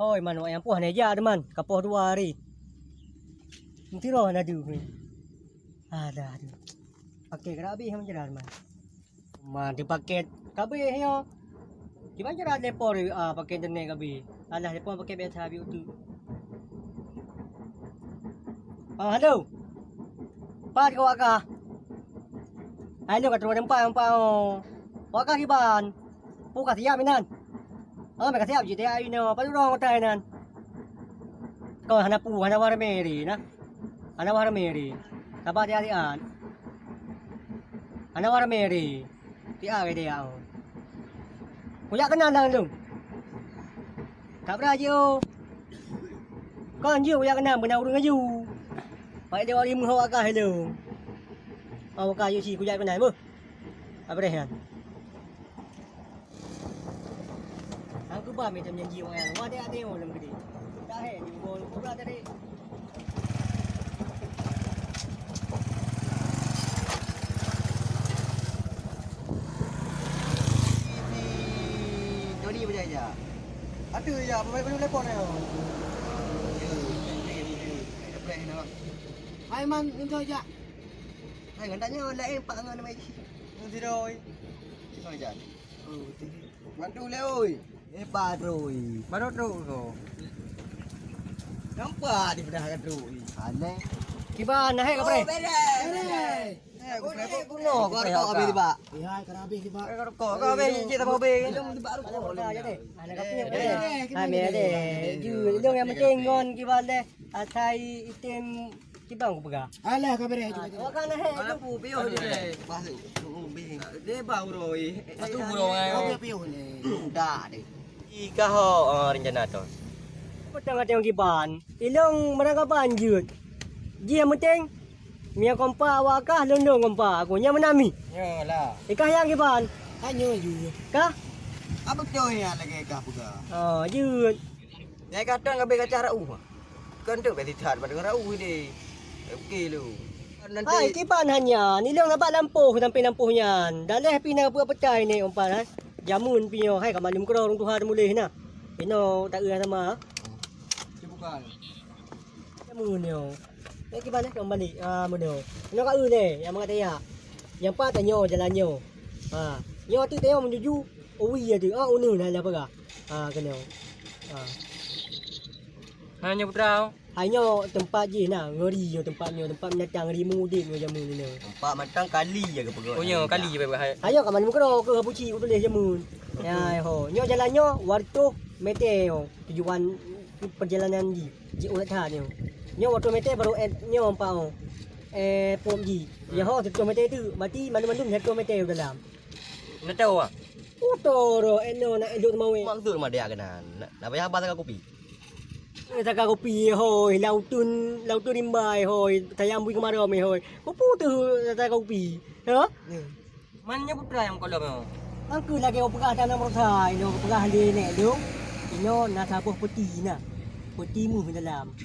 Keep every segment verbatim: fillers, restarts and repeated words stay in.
Oi, manok nyang poh hana jak teuma, ka poh dua hari. Meusidroe hana deuh. Alah, aduh. Paket ka habéh manok teuma. Ma, di paket ka habéh nyoe. Kiban cara telepon, ah, paket internet ka habéh. Alah, telepon paket biasa habéh uteuk. Ah, halo. Pat keu awak kah? Hai, lôn ka troh teumpat, teumpat, oh. Awak kah kiban? Peue ka siap inan? Ah, ka siap jih, tiap inoe. Pat ureueng utai inan. Kon hana peue, hana wareh meri nah. Hana wareh meri. Sabar tiat-tiat. Hana wareh meri. Tiat keu dia. Kujak keunan lam lôn. Ka bra jih, oh. Kon jeuet kujak keunan, beuna ureueng aju. Pai dewa limong awak kah lôn. Awak kah yue si kujak keunan, beuh. Ka bra nyan. Hang keuba mita janji awak nyan. Wah, dek ade lom gede. Dah he, di bawah lom kubra tadi. Tony bajai jak. Ada ya, pemain-pemain telepon ayo. Hai man, enjoy jak. Hai ngan tanya lain pak ngan nama isi. Enjoy. Enjoy jak. Oh, betul. Mantu le oi. Eh, Pak Roy. Baru tu ko. Nampak di bedah kat Roy. Aneh. Kiban, nahek ke, Pre? Oh, beres. Beres. Eh, aku beres. Kuno, kau rekod habis, Pak. Ya, kena habis, Pak. Rekod, kau habis, cik sama habis. Belum, Pak, rekod. Ada kat sini, Pre. Eh, eh, eh, ah, meh deh. Ju, ilong yang penting ngon kiban deh. Asai item Kiban kupeugah. Alah, ka beres. Ah, tu kan, eh, awak kan tu. Pu piôh je. Pas tu, tu, pi. Dia bau roi. Pas tu burung ai. Piôh, piôh ni. Dak deh. Ika ho, ah, rencana tu. Petang ati orang kiban. Ilong mereka banjut. Ji yang penting, mia kompak awak kah, londong kompak aku. Nya menami. Nyolah. Ikah yang kiban. Tanya ju. Kah? Apa tu yang lagi kah pegang? Oh, jut. Nyai kadang habéh gacah rauh. Kon tu bèk sithat bak deungon rauh deh. Oke lu. Nanti hai, kiban hanya, nilong na bak lampôh sampai lampôh nyan. Daleh pih na peuet peucai ni umpan, hai. Jameun pih nyoe, hai, ka malum keudroe ureueng tuha teumuléh na. Inoe taeu sama. Dibuka. Jameun nyoe. Nyoe kiban eh, kembali. Ah, meunoe. Inoe ka eu lé, nyang mangat ya. Nyang pat tanyoe jalan nyoe. Ha, nyoe tu tanyoe menuju Uwi ya tu. Ah, unu na lah peugah. Ha, keunoe. Ha. Ha, nyoe putra. Ha, nyoe teumpat jih na, ngeri nyoe teumpat nyoe, teumpat binatang rimu udeb nyoe jameun nyoe. Teumpat mantong kali ya geupeugah. Oh, nyoe kali ya peugah. Ha, nyoe ka malam keudroe keu Abu Cik tuléh jameun. Ya, ho. Nyoe jalan nyoe dua reutôh meter nyoe. Tujuan perjalanan jih. Jih ulat that nyoe. Nyoe dua reutôh meter baru eh, nyoe empat oh. Eh, pom jih. Ya, ho, seratus meter tu. Berarti mandum-mandum seratus meter dalam. Ngetau ah. Uto ro eno nak elok mau. Maksud mah dia kena. Nak, nak payah haba saka kopi. Eh, saka kopi hoi, lautun, lautun rimbai hoi, tayang bui kemarom hoi. Kupu tu saka kopi. Ha? Ya. Man nyo putra nyang kolom nyo. Angku lagi peugah dalam rosa, ino peugah di nek lu. Ino na saboh peti na. Peti mu dalam.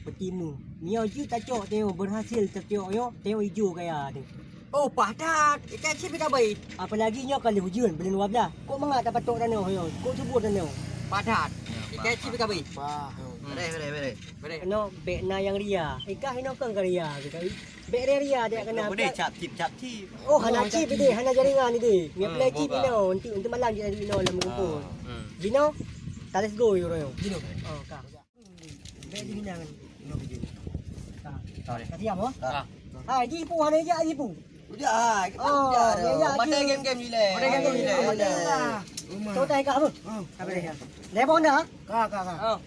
Peti mu. Nyo ju tacok teo berhasil tacok yo, teo ijo kaya tu. Oh, padat. Ikan cip ikan baik. Apalagi nyoe kali hujan bulan dua belas. Kok mangat tak patok tanoh nyoe? Kok subur tanoh? Padat. Ikan cip ikan baik. Wah. Beres, beres, beres. Beres. Kena bek na yang ria. Ikah ino kan ria gitu. Bek ria ria dia kena. Boleh cap cip, cap cip. Oh, hana cip dia, hana jaringan dia. Mia play cip ino untuk untuk malam dia ino dalam kumpul. Jino, talis go yo. Jino. Oh, ka. Bèk jih inang. Ka. Ka siap, oh? Ka. Hai, jipu, hana jak jipu. Ujak, hai. Oh, ujak. Mata game-game ni leh. Mata game-game ni leh. Rumah. Tu dah ka apa? Oh. Ka beres ya. Dah pun dah? Ka, ka, ka. Oh.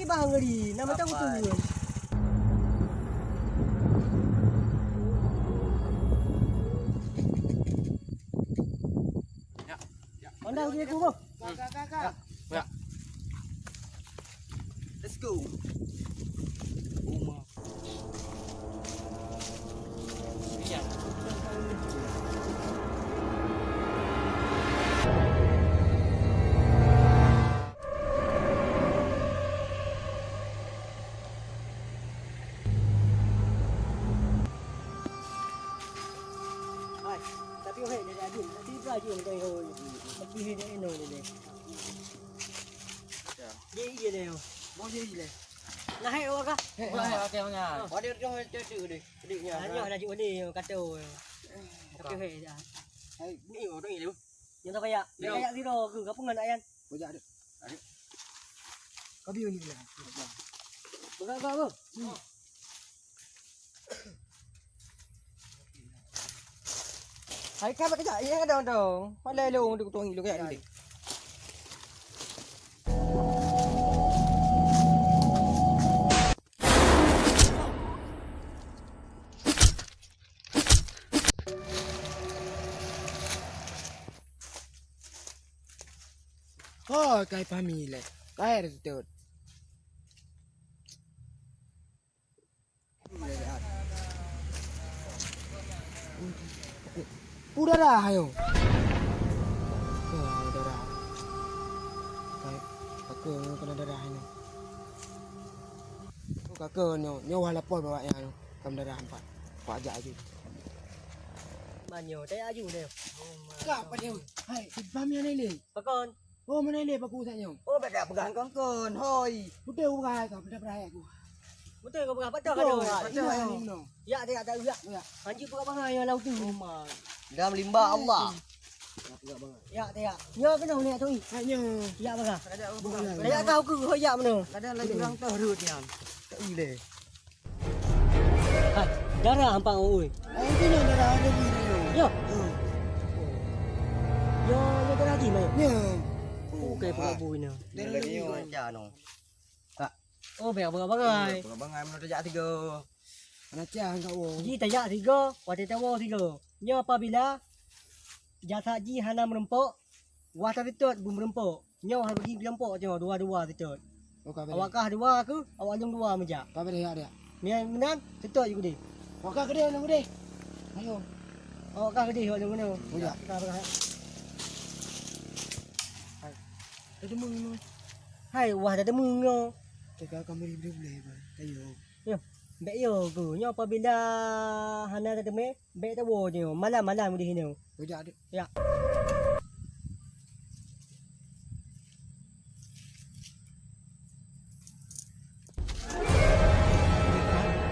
Bah ngeri, nama tahu tu. Ya, ya. Honda uji aku, boh. Ka, ka, ka, ka. Ya, ya. Let's go. Uma. Iya. Hai, tapi wahai dari Adin, tapi itu aja yang tahu. Tapi ini eno ni deh. Dia iya deh. Mau dia iya. Nah, hai, awak kah? Hei, hei, hei, hei. Ada tu, tu, tu, tu, tu, tu, tu. Hanya nak cuba ni, kata. Tapi hei dah. Hai, ni orang ni. Yang tak kayak, tak kayak zero ke? Apa ngan ayan? Bajak ada. Ada. Kau biar ni lah. Bajak apa? Hai, kau bajak, ya, dong, dong. Malah lu untuk tuang lu kayak ni. Ho, kai Fahmi lé. Kai Reutut. Udara ayo. Udara. Kai, aku kena darah ini. Kaka nyoe, nyoe wah lapor bak awaknyan, ka meudarah empat. Pak jak aju. Manyo, tajak aju deh. Ka, Pak Dew. Hai, si Fahmi mana ile? Pakon? Oh, mana ile Pak Ustaz nyoe? Oh, beda pegang kongkon. Hoi. Betul bukan? Kau betul berai aku. Betul kau pegang patah kau. Betul, ini no. Ya, tak, tak, ya. Ya. Anjing pegang bangai yang laut tu. Oh, man. Dalam limbah Allah. Ya, ya. Ya, kena ni, Tui. Ha, ya. Ya, bang. Ada apa, bang? Ya, kau ke, ya, mana? Ada lagi orang tahu rut ni. Tak boleh. Ha, darah hampa, oi. Ha, itu ni darah ada ni. Ya. Hmm. Ya, ya, darah di mana? Ya. Oh, kayak pelabu ini. Darah lagi ni. Oh, bangai-bangai. Bangai-bangai, mana tajak tiga. Mana cah enggak wo. Ji tajak tiga, watèe tawo tiga. Nyoe apabila jasad ji hana meureumpok, wah taseutôt beumeureumpok. Nyoe hana bagi meureumpok nyoe dua-dua seutôt. Oh, ka beude. Awak kah dua aku, awak lôn dua meujak. Ka beude, ya, ya. Meunan seutôt ju keudeh. Awak kah keudeh, lôn keudeh. Ayo. Awak kah keudeh, awak lôn keudeh. Oh, ya. Ka beude. Hai. Hai, wah dah temu nyoe. Cakap kami boleh, boleh, Bang. Ayo. Yo, bèk yo ku. Nyoe apabila hana tateumé, bèk tawoe nyoe. Malam-malam di sinoe. Bujak dek. Ya.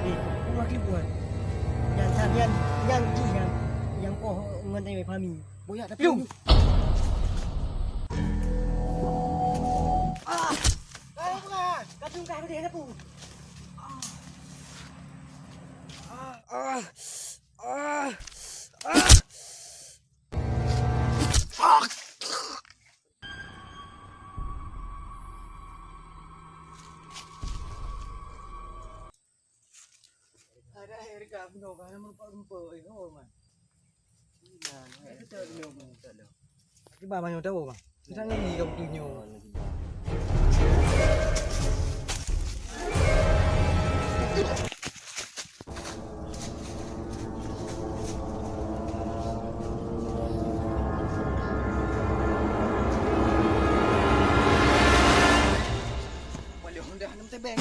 Eh, keluar, keluar. Yang, yang, yang, yang, yang poh ngon Fahmi. Bujak tapi. Lum. Ah! Eh, bukan. Kacung kah boleh hana pu. Ah, ah, ah, ah. Ada air ka bunoe ka, nama rupa-rupa, eh, oh, man. Nah, eh, kita bunoe, man, kita dah. Kiban manyang tahu, bang. Kita ngeri kau tunjuk. Boleh Honda enam tebeng.